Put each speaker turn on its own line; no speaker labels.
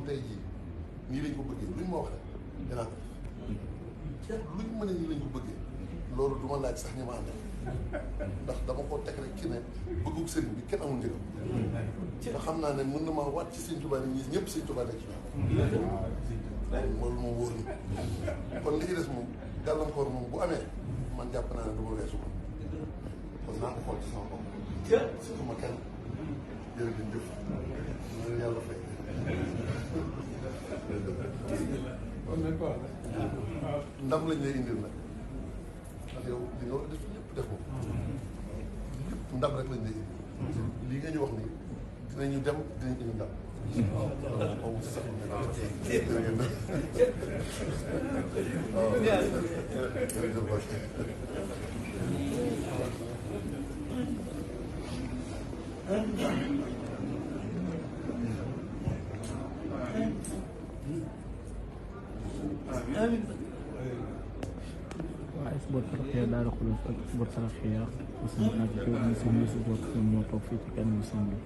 tey jii nii lañ ko bëggee luñ ma wax rek dinaa ko def luñ mën a nii lañ ko bëggee loolu du ma laaj sax ñi ma àndal ndax dama ko teg rek ci ne bëggug sëriñ bi kenn amul njëgam te xam naa ne mën na maa waat ci Sëriñ Tuubaa ni ñi ñëpp Sëriñ Tuubaa nekk ci ñoom loolu moom wóor na kon li ci des moom gàllankoor moom bu amee man jàpp naa ne du ma weesu ko kon naa ko xool ci sama bopp surtout ma kenn jërëjëf na yàlla fay ndam lañ lay indil nag ndax yow li nga def lépp def ko lépp ndam rek lañ lay indil lii nga ñu wax nii dinañu dem dinañ indi ndam waaw sax
waaye sport Tarqiyyah Daaru Xudoos ak sport Tarqiyyah aussi ak si ñoo toog fii ci kanamu sëñ bi